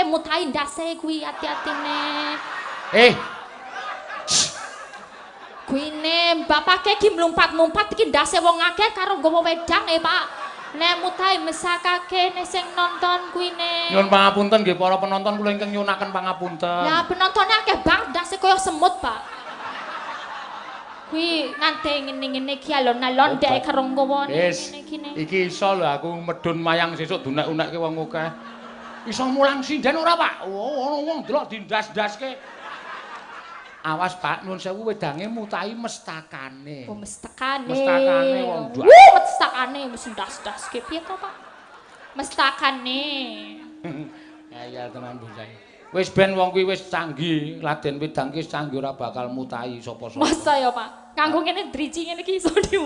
Bapake mutahi ndase kuwi, ati-atine. Eh, Kuwi ne bapake ki mlumpat-mlumpat iki ndase wong akeh karo nggawa wedang e, Pak. Nek mutahi mesakake ne sing nonton kuwi ne. Nyuwun pangapunten nggih para penonton, kula ingkang nyuwunaken pangapunten. Lah, penontonnya akeh banget, ndase kaya semut, Pak. Kuwi nganti ngene-ngene iki alon-alon dhek karo nggawa Wis, ngene iki ne. Iki iso lho aku medun mayang sesuk dunek-unekke wong akeh. Iso mulang sinden ora, Pak? Oh, ono wong delok dindas-ndaske. Awas, Pak, nuwun sewu, wedange mutahi mestakane. Oh, mestakane. Mestakane wong ndas. Wuh, mestakane wis ndas-ndaske piye to, Pak? Mestakane. Ngeyel tenan bocah. Wis ben, wong kuwi wis canggih, Raden Wedang ki canggih, ora bakal mutahi sapa-sapa. Masa ya, Pak? Nganggo ngene driji ngene iki iso di